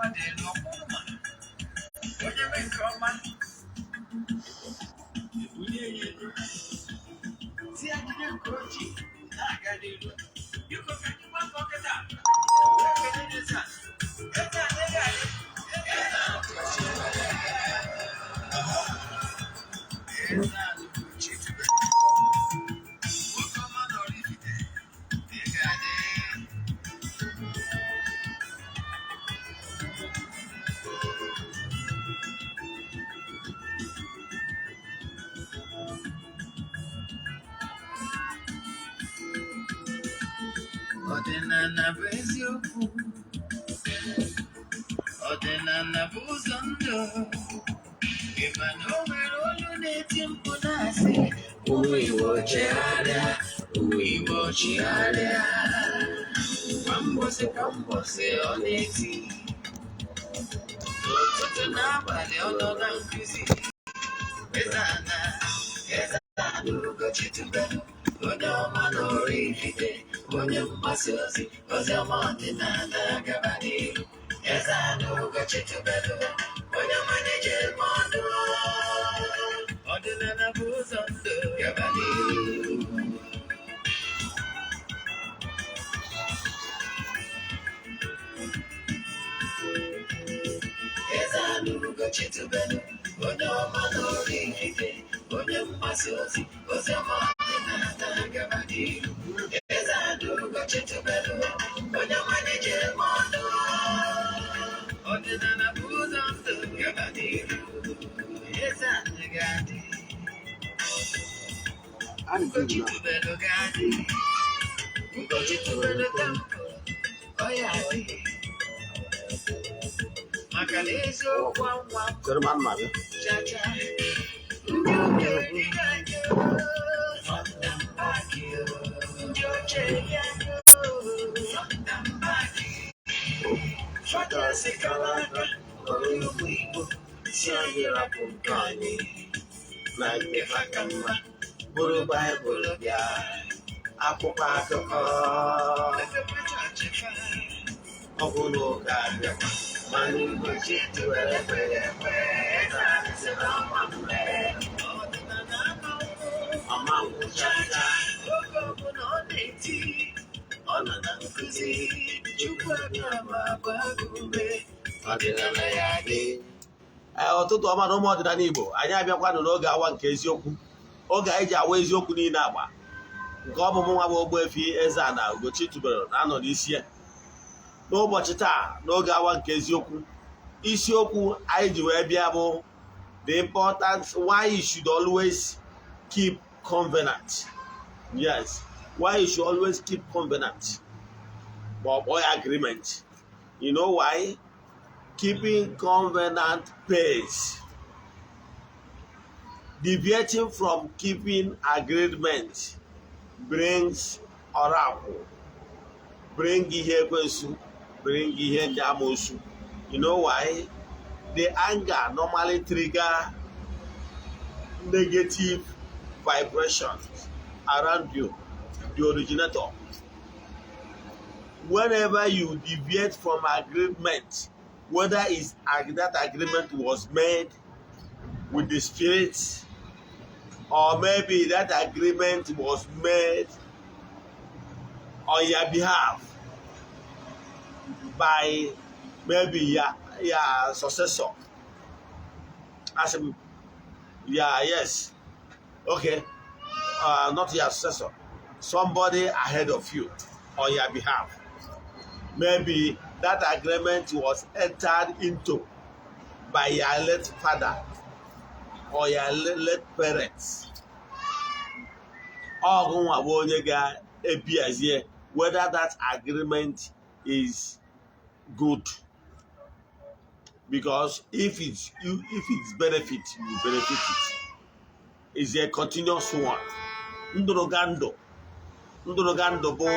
Mmadụ elu ọkpụrụ ma onye mee nke ọma ebulie ya elu si ya jide nke ojii na-aga n'iru. Biko, ka anyị gbakọ kịta wee kelee eze a. Eze a ego anyị, eze a ụbọchị eze a Ugochi tubelu, nwoke ọma nọrọ Ifite, ego adị. Ọdịnala bụ eziokwu, ọdịnala bụ ụzọ ndụ. Ịma na o nwere olu na-eti mkpu na-asị, "Ụmụ Igbo, chegharịa, ụmụ Igbo, chigharịa." Kwa mbọsị kwa mbọsị ọ na-eti, n'ụtụtụ n'abalị ọ nọ na nkụzi. Eze ana, eze ana Ugochi tubelu, onye ọma na Oraifite, onye mgbasa ozi ozi ọma ọdịnala, gaba n'ihu. Eze ana Ugochi tubelu, onye ọma na-eje eme ọnụ, ọdịnala bụ ụzọ ndụ, gaba n'ihu. Eze ana Ugochi tubelu, onye ọma na Oraifite, onye mgbasa ozi ozi ọma ọdịnala, gaba n'ihu. Eze ana Ugochi tubelu, onye ọma na-eje eme ọnụ, ọdịnala bụ ụzọ ndụ, gaba n'ihu. Eze ana ga-adị. Ugochi tubelu ga-adị. Ugochi tubelu temple ọ ya adị, maka na eziokwu anwa Chere ma mma gị. Chacha, ndị okenye dị anyị front and back, ndị ochie dị anyị front and back. Fachasị kara aka ọrụ ụmụ Igbo si anyị rapụ nke anyị na nke fa ka mma, bụrụ Baịbụl bịa, akwụkwọ akụkọ efekwa chọọchị fa. Ọ bụ na ụka abịakwa, mana Ugochi tubelu ekweghị ekwe. Eze anyị sị na ọma mme, ọdịnala ama ọma ngwụchacha. Oge ọbụla ọ na-eti, ọ nọ na nkụzi. Chukwu abịa ma gbaa gị ume, ọdịnala ya dị. Ee, ụtụtụ ọma na ụmụ ọdịnala Igbo. Anyị abịakwanụ n'oge awa nke eziokwu, oge anyị ji awa eziokwu niile agba nke ọ bụ mụ nwa bụ Ogbuefi Eze-Ana Ugochi tubelu na-anọ n'isi ya n'ụbọchị taa. N'oge awa nke eziokwu, isiokwu anyị ji wee bịa bụ the importance why you should always keep covenant. Yes, why you should always keep covenant, ma ọ kpọọ ya agreement. You know why keeping covenant pays. Deviating from keeping agreement brings oracle, bring ihe ekwensu, bring ihe ndị amoosu. You know why? The anger normally trigger negative vibrations around you, the originator. Whenever you deviate from agreement, whether it's that agreement was made with the spirit or maybe that agreement was made on your behalf by maybe your successor, as in, yeah, yes, okay, not your successor, somebody ahead of you on your behalf. Maybe that agreement was entered into by your late father or your late parents. Ọgụ nwa bụ onye ga-ebiazie whether that agreement is good, because if it's benefit, you benefit. It is a continuous one. Ndụrụga ndụ, ndụrụga ndụ bụ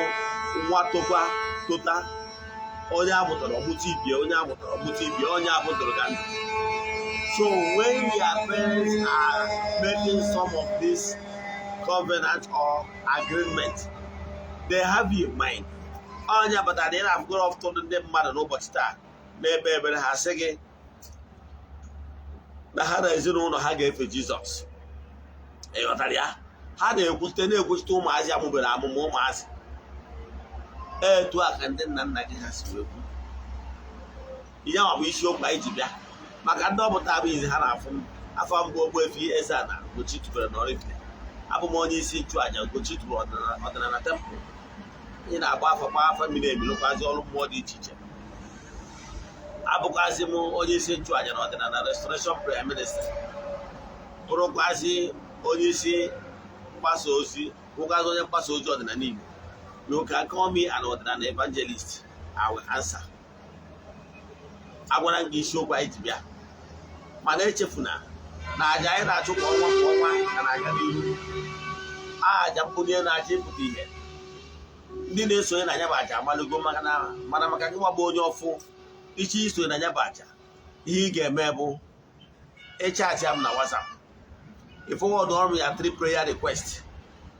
nwa tokwa tota, onye amụtara ọmụta ibie, onye amụtara ọmụta ibie, onye abụ ndụrụga ndụ. So when your parents are making some of this covenant or agreement, they have you in mind. Onye batara na ị na-afụgoro ọtụtụ ndị mmadụ n'ụbọchị taa. Na-ekpe ekpere, ha sị gị na ha na ezinụlọ ha ga-efe Jizọs. Ịghọtara ya? Ha na-ekwuchite, na-ekwuchite ụmụazị amụbere amụma ụmụazị. Etu a ka ndị nna nna gị ha si wee kwu. Ihe ahụ bụ isiokwu anyị ji bịa. Maka ndị ọpụta bụ izi ha na-afụ m, afọ mbụ, Ogbuefi Eze-Ana Ugochi tubelu na Oraifite. Abụ m onye isi nchụàjà Ugochi tubelu ọdịnala temple. Ị na-agba afọ, gba afọ mmiri emi, lụkwazi ọrụ mmụọ dị iche iche. Abụkwazi m onye isi nchụàjà na ọdịnala Restoration Prayer Ministry, bụrụkwazi onye isi mgbasa ozi, bụrụkwazi onye mgbasa ozi ọdịnala Igbo. You can call me an ọdịnala evangelist, I will answer. Agwara m gị isiokwu anyị ji bịa, mana echefuna na aja anyị na-achụ kwa ọnwa kwa ọnwa ka na-aga n'ihu. Aja mbunye na-aja ịpụta ihe, ndị na-esonye na ya bụ aja amalụgo maka na mana maka gị gbagba onye ọfụ iche isonye na ya bụ aja, ihe ị ga-eme bụ ịchat m na WhatsApp, ị forward ọrụ ya three prayer request,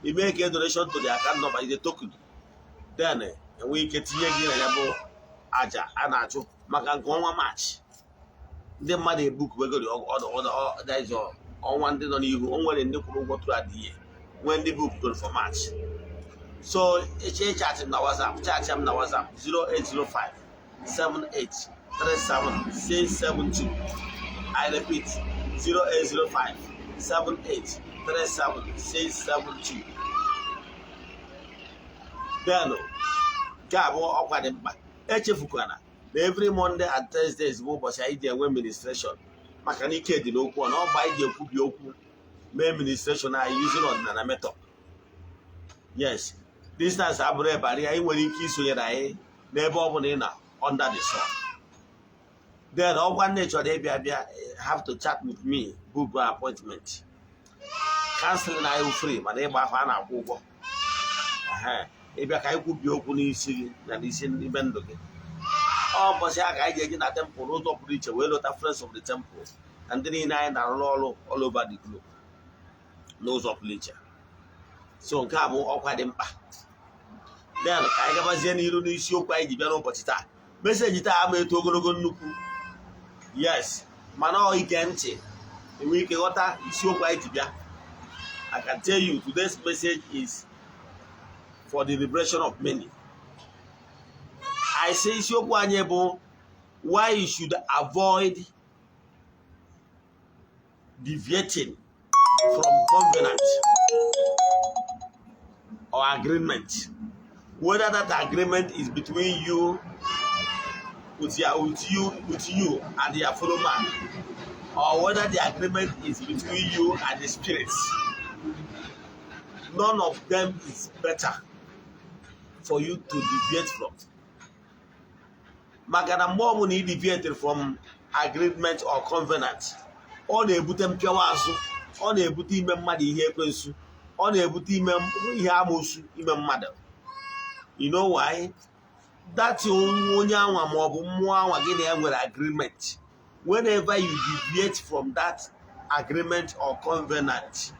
i make a donation to the account number is a token, then enwe ike tinye gị na ya bụ aja a na-achụ maka nke ọnwa Maachị. Ndị mmadụ ebukubegori ọnwa ndị nọ n'ihu. O nwere ndị kwụrụ ụgwọ throughout the year, nwee ndị bukugoro for March. So eche chat m na WhatsApp, chat m na WhatsApp 0805 78 37 672. I repeat, 0805 78 37 672. Then nke abụọ, ọkwa dị mkpa, echefukwana na every Monday and Thursdays bụ ụbọchị anyị ji enwe ministration, maka na ike dị n'okwu ọ na ọgba anyị ji ekwubi okwu mee ministration anyị using ọdịnala method. Yes, distance abụrụ ebari. Anyị nwere ike isonyere anyị n'ebe ọ bụla ị na under the sun. Then ọgwa nne chọrọ ịbịa bịa, have to chat with me, book an appointment. Counseling anyị free, mana ịgba afọ a na-akwụ ụgwọ. Ịbịa ka anyị kwubie okwu n'isi gị na n'isi n'ime ndụ gị. Ọ ụbọchị a ka anyị ga-eji na temple n'ụzọ pụrụ iche wee lọta friends of the temple na ndị niile anyị na-arụrụ ọrụ all over the globe n'ụzọ pụrụ iche. So nke a bụ ọkwa dị mkpa. Then ka anyị gabazie n'iru n'isiokwu anyị ji bịa n'ụbọchị taa. Message taa ama eto ogologo nnukwu, yes, mana ọ ige ntị enwe ike ghọta isiokwu anyị ji bịa. I can tell you today's message is for the liberation of many. I say isiokwu anyị bụ why you should avoid deviating from covenant or agreement, whether that agreement is between you with your with you with you and your fellow man, or whether the agreement is between you and the spirits. None of them is better for you to deviate from, maka na mgbe ọbụla ị deviate from agreement or covenant, ọ na-ebute mpịawa azụ, ọ na-ebute ime mmadụ ihe ekwensu, ọ na-ebute ime ihe amoosu ime mmadụ. You know why? That onye anwa ma ọ bụ mmụọ anwa gị na ya nwere agreement, whenever you deviate from that agreement or covenant,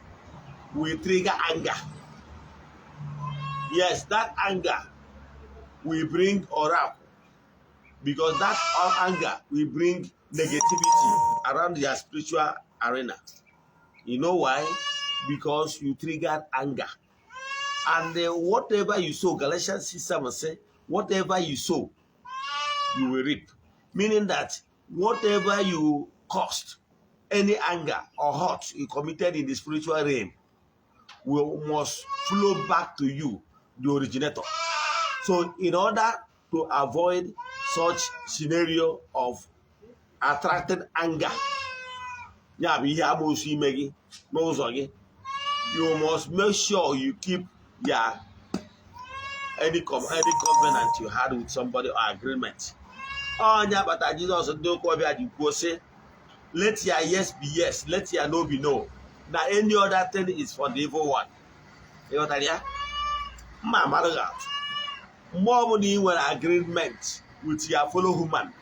will trigger anger. Yes, that anger will bring oracle, because that anger will bring negativity around your spiritual arena. You know why? Because you triggered anger. And whatever you sow, Galatians 6:7 say, whatever you sow, you will reap. Meaning that whatever you caused, any anger or hurt you committed in the spiritual realm will must flow back to you, the originator. So, in order to avoid such scenario of attracting anger, ya bụ ihe amoosu ime gị n'ụzọ gị, you must make sure you keep your any covenant you had with somebody or agreement. Onye akpata Jizọs, ndị ụka ọbịa ji kwuo sị, "Let your yes be yes, let your no be no," na any other thing is for the evil one. Ịghọtara ya? Mma amara gị atụ, mgbe ọbụla ị nwere agreement with your fellow human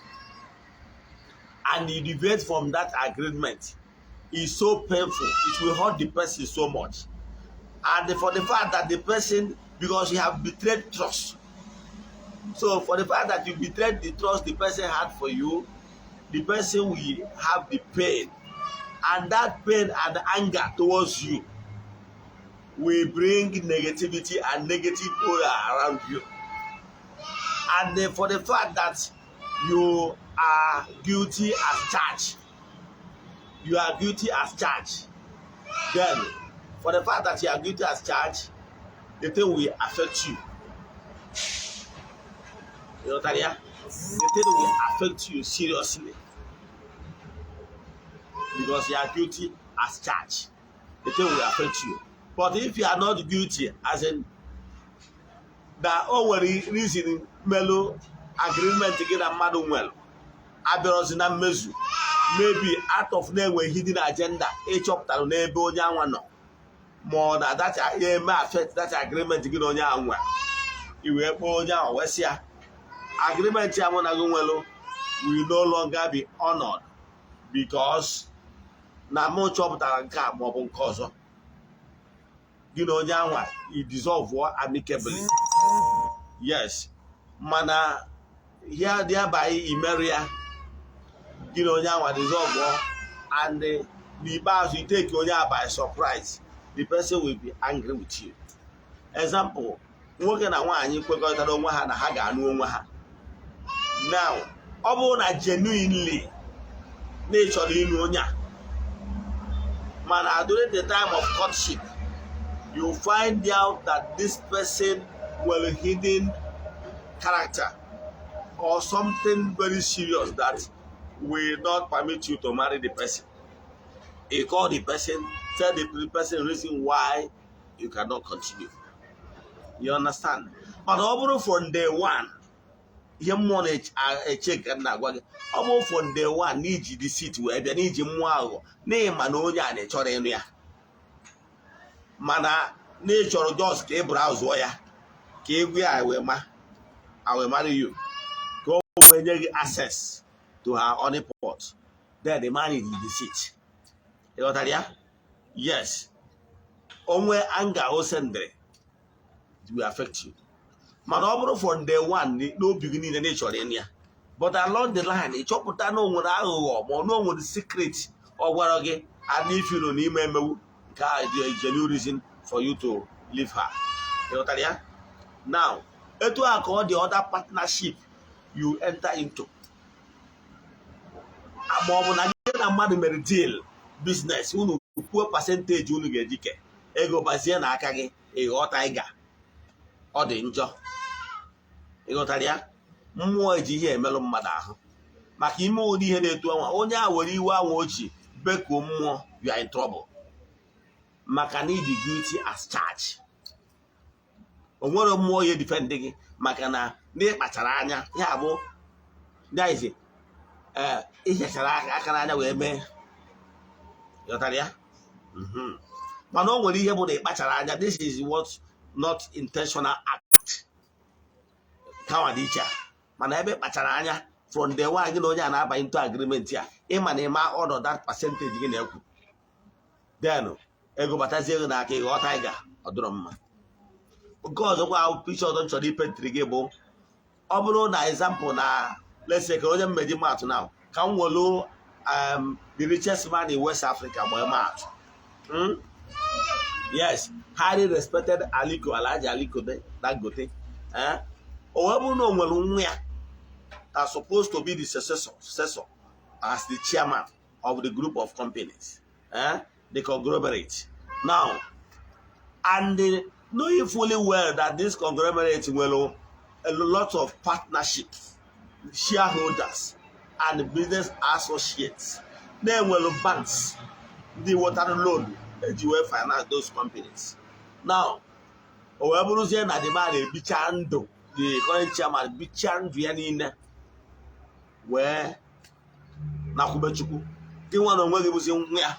and you deviate from that agreement, is so painful. It will hurt the person so much, and for the fact that the person, because you have betrayed trust. So for the fact that you betrayed the trust the person had for you, the person will have the pain, and that pain and anger towards you will bring negativity and negative aura around you. And then for the fact that you are guilty as charged, you are guilty as charged, then for the fact that you are guilty as charged, the thing will affect you. You know what? The thing will affect you seriously because you are guilty as charged. The thing will affect you. But if you are not guilty, as in na o nwere reason melu agreement gị na mmadụ nwere abịarọzi na mmezu, maybe out of na-enwe hidden agenda ịchọpụtara n'ebe onye anwa nọ, ma ọ na that eme affect that agreement gị na onye ahụ nwere, i wee kpọọ onye ahụ wee sị ya, agreement ya mụ na gị nwere will no longer be honored because na mụ chọpụtara nke a maọbụ nke ọzọ. Gị na onye anwa i dissolve amicably, yes, mana here thereby imerụ ya. Gị na onye anwa dissolve and n'ikpeazụ i take onye a by surprise, the person will be angry with you. Example, nwoke na nwaanyị kwekọrịtara onwe ha na ha ga-anụ onwe ha. Now, ọ bụrụ na genuinely na ị chọrọ ịnụ onye a, mana during the time of courtship you find out that this person nwere hidden character or something very serious that will not permit you to marry the person, you call the person, tell the person reason why you cannot continue. You understand? Mana ọ bụrụ from day one, ihe mmụọ na-eche ka m na-agwa gị, ọ bụrụ from day one n'iji deceit wee bịa, n'iji mmụọ aghụghọ, n'ịma na onye a na-echọrọ ịnụ ya, mana na ị chọrọ just ka ị bụrụ azụọ ya, ka egwu ya wee ma, I will marry you, ka o wee nye gị access to her honeypot, then the man is deceit. Ị ghọtara ya? Yes, onwe anger o sendịrị, it will affect you. Mana ọ bụrụ from day one, n'obi gị niile na ị chọrọ ịnụ ya, but along the line ị chọpụta na o nwere aghụghọ ma ọ na o nwere secret ọ gwara gị, and if you know n'ime emewu nke a dị a genuine reason for you to leave her. Ị ghọtara ya? Now, etu a ka ọ dị other partnership you enter into, ma ọ bụ na gị na mmadụ mere deal business, unu kwuo percentage unu ga-eji ke ego bazie n'aka gị, ịghọta ịga ọ dị njọ. Ịghọtara ya? Mmụọ eji ihe emelụ mmadụ ahụ maka ime ụdị ihe na-etu anwa, onye a were iwe anwa o ji bekuo mmụọ, you are in trouble, maka na ịdị guilty as charged. O nwere mmụọ ya defend gị maka na na ịkpachara anya ya bụ guys, ee, ịhịachara aka n'anya wee mee. Ghọtara ya? Mana o nwere ihe bụ na ịkpachara anya, this is what not intentional act kawa dị iche. Mana ebe kpachara anya from the one gị na onye a na-abanye into agreement ya, ịma na ịma ọnọ that percentage gị na-ekwu, then ego batazie ego n'aka, ịghọta ịga ọ dịrọ mma. Nke ọzọkwa ahụ, picture ọzọ m chọrọ ipentịrị gị bụ, ọ bụrụ na example na let's say ka onye mmeji maatụ now, ka m welu the richest man in West Africa gbaa maatụ. Yes, highly respected Aliko, Alhaji Aliko Dangote, eh? O wee bụrụ na o nwere nwa ya that supposed to be the successor as the chairman of the group of companies, eh? The conglomerate. Now, and knowing fully well that this conglomerate nwere a lot of partnerships, shareholders, and business associates, na-enwere banks ndị wetara loan eji wee finance those companies. Now, o wee bụrụzie na the man ebicha ndụ, the current chairman bichaa ndụ ya niile wee nakwube Chukwu. Gị nwa na onwe gị bụzi nwa ya,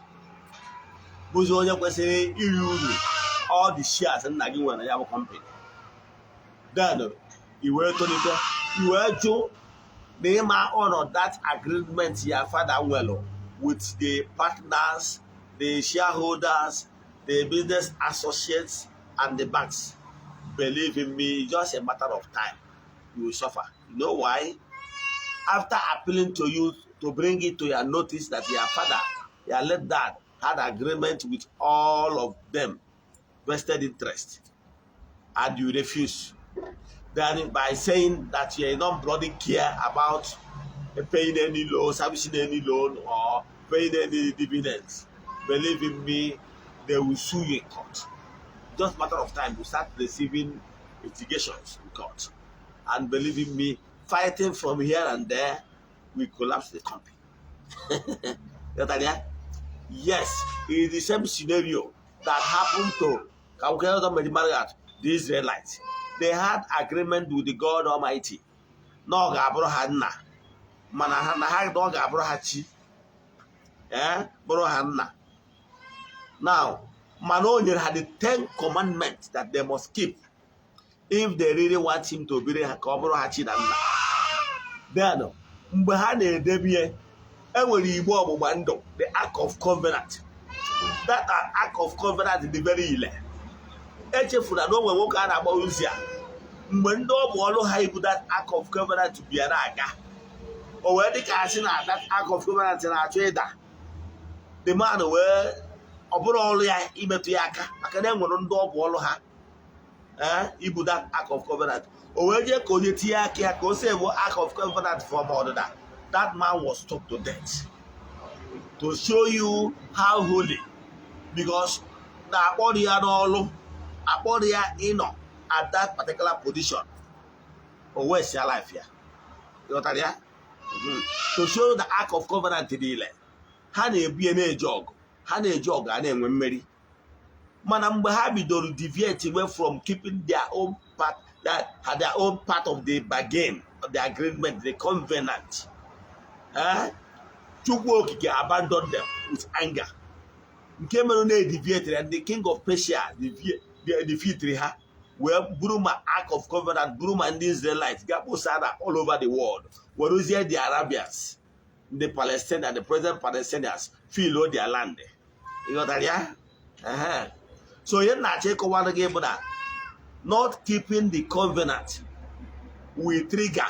bụzi onye kwesịrị iri uru all the shares nna gị nwere na ya bụ company. Then i wee tolite, i wee jụ na ịma honor that agreement ya father nwere with the partners, the shareholders, the business associates and the banks. Believe in me, it's just a matter of time. You will suffer. You know why? After appealing to you to bring it to your notice that your father, your late dad, had agreement with all of them, vested interest, and you refuse. Then by saying that you don't bloody care about paying any loan, servicing any loan, or paying any dividends, believe in me, they will sue you in court. Just matter of time, you start receiving litigations in court. And believe in me, fighting from here and there will collapse the company. You got that? Yes, it is the same scenario that happened to the Israelites. They had agreement with the God Almighty. Na ọ ga-abụrụ ha nna, mana ha na ha na ọ ga-abụrụ ha chi, ee, bụrụ ha nna. Now, mana o nyere ha the 10 commandments that they must keep if they really want him to biri ha ka ọ bụrụ ha chi na nna. Then mgbe ha na-edebie, enwere igbe ọgbụgba ndụ, the Ark of Covenant. That Ark of Covenant dị very ile. Echefuna na o nwere nwoke a na-agba Uzia. Mgbe ndị ọ bụ ọrụ ha ibu that Ark of Covenant bịa na-aga, o wee dị ka asị na that Ark of Covenant na-achọ ịda, the man wee, ọ bụrụ ọrụ ya imetụ ya aka, maka na enwere ndị ọ bụ ọrụ ha ee ibu that Ark of Covenant, o wee jee ka onye tinye aka ya ka o save Ark of Covenant from ọdịda. That man was stoned to death, to show you how holy, because na akpọrọ ya n'ọrụ, akpọrọ ya ịnọ at that particular position, o wee sia life ya. Ịghọtara ya? To show the Ark of Covenant niile ha na-ebu ya na-eje ọgụ, ha na-eje ọgụ, a na-enwe mmeri. Mana mgbe ha bidoro deviate away from keeping their own part, their own part of the bargain, the agreement, the covenant, eh? Chukwu Okike abandoned them with anger, nke mere na edeviatere and the king of Persia defeated ha, wee buru ma Ark of Covenant, buru ma ndị Israelites ga kposa na all over the world, werezie the Arabians, the Palestinians, the present Palestinians, fill their land. Ịghọtara ya? Ehe. So ihe m na-achọ ịkọwara gị bụ na not keeping the covenant will trigger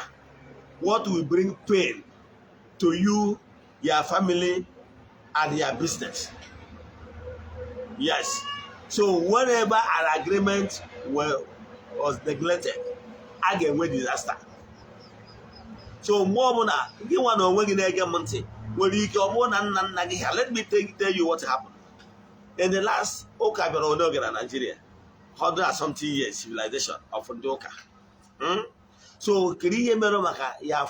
what will bring pain to you, your family and your business. Yes. So whenever an agreement was neglected, a ga-enwe disaster. So mgbe ọbụla gị nwa na onwe gị na-ege m ntị nwere ike ọ bụrụ na nna nna gị ha, let me tell you what happened. In the last ụka bịara one oge na Nigeria, hundred and something years civilization of ndị ụka. So kedu ihe mere maka ya?